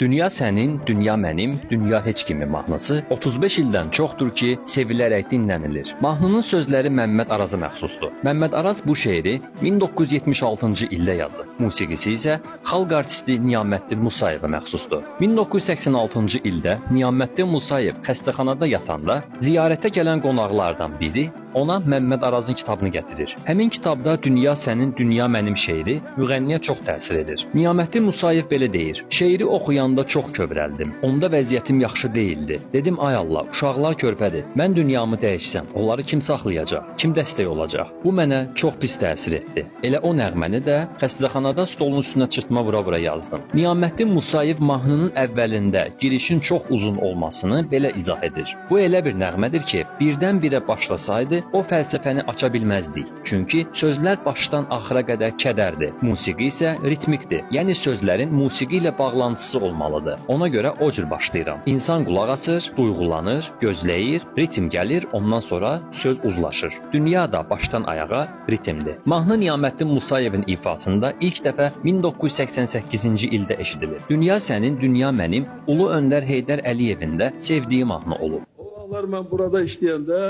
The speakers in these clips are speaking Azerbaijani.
Dünya sənin, dünya mənim, dünya heç kimin mahnısı 35 ildən çoxdur ki, sevilərək dinlənilir. Mahnının sözləri Məmməd Araza məxsusdur. Məmməd Araz bu şeiri 1976-cı ildə yazıb. Musiqisi isə xalq artisti Niyaməddin Musayevə məxsusdur. 1986-cı ildə Niyaməddin Musayev xəstəxanada yatanda ziyarətə gələn qonaqlardan biri ona Məmməd Arazın kitabını gətirir. Həmin kitabda Dünya sənin, dünya mənim şeiri müğənniyə çox təsir edir. Niyaməddin Musayev belə deyir: Şeiri oxuyanda çox kövrəldim. Onda vəziyyətim yaxşı deyildi. Dedim ay Allah, uşaqlar körpədir. Mən dünyamı dəyişsəm, onları kim saxlayacaq? Kim dəstək olacaq? Bu mənə çox pis təsir etdi. Elə o nəğməni də xəstəxanada stolun üstünə çırtma vura-vura yazdım. Niyaməddin Musayev mahnının əvvəlində girişin çox uzun olmasını belə izah edir. Bu elə bir nəğmədir ki, birdən-birə başlasaydı o fəlsəfəni aça bilməzdik. Çünki sözlər başdan axıra qədər kədərdir. Musiqi isə ritmikdir. Yəni sözlərin musiqi ilə bağlantısı olmalıdır. Ona görə o cür başlayıram. İnsan qulaq asır, duyğulanır, gözləyir, ritm gəlir, ondan sonra söz uzlaşır. Dünya da başdan ayağa ritmdir. Mahnı Niyaməddin Musayevin ifasında ilk dəfə 1988-ci ildə eşidilir. Dünya sənin, dünya mənim Ulu Öndər Heydər Əliyevin də sevdiyi mahnı olub. O vaxtlar mən burada işləyəndə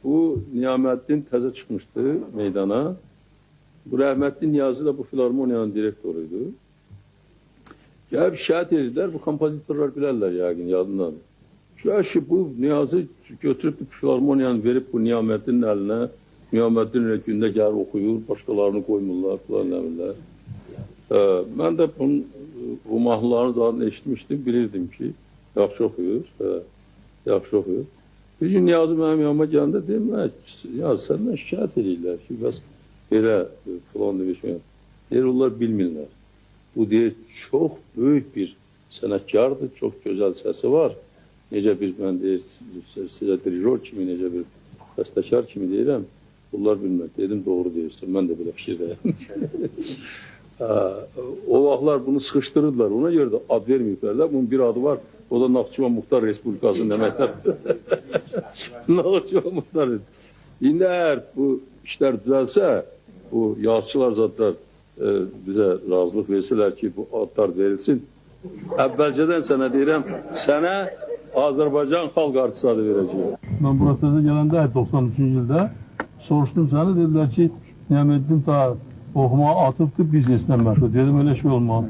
bu Niyaməddin təzə çıxmışdı meydana. Bu rəhmətli Niyazi də bu filarmoniyanın direktoruydu. Gəlib şikayət edirlər, bu kompozitorlar bilərlər yəqin yadından. Ki, bu Niyazi götürüb bu filarmoniyanı verib bu Niyaməddinin əlinə. Niyaməddin elə gündə gəlir oxuyur, başqalarını qoymurlar, filan nə bilirlər. Mən də bunun, bu mahnıların zaten eşitmişdim, bilirdim ki, yaxşı oxuyur, yaxşı oxuyur. Bir gün Niyazi mənim yanıma gələndə deyim, Niyazi səndən şikayət edirlər ki, bəs belə filan demiş. Deyir, onlar bilmirlər. Bu deyir, çox böyük bir sənətkardır, çox gözəl səsi var. Necə bir, mən deyir, sizə dirijor kimi, necə bir bəstəkar kimi deyirəm, bunlar bilmir. Dedim, doğru deyirsən, mən də belə fikirdəyəm. O vaxtlar bunu sıxışdırırdılar. Ona görə də ad verməyiblər də. Bunun bir adı var. O da Naxçıvan Muxtar Respublikasının əməkdar. Naxçıvan Muxtar. İndi əgər bu işlər düzəlsə, bu yazıçılar zadlar bizə razılıq versələr ki, bu adlar verilsin. Əvvəlcədən sənə deyirəm, sənə Azərbaycan xalq artisti adı verəcəyəm. Mən bura təzə gələndə 93-cü ildə soruşdum səni, dedilər ki, Niyaməddin ta oxumağı atıbdır, bizneslə məşğul. Dedim, elə şey olmaz.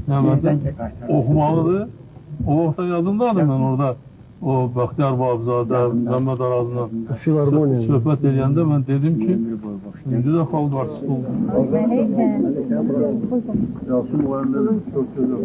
Niyaməddin oxumalıdır. O vaxtda yadımdadır mən orada o Bəxtiyar Vahabzadə, Məmməd Arazla söhbət eləyəndə mən dedim ki, indi də xalq artisti oldu. Mələkə. Yasin müəllim çox gözəl.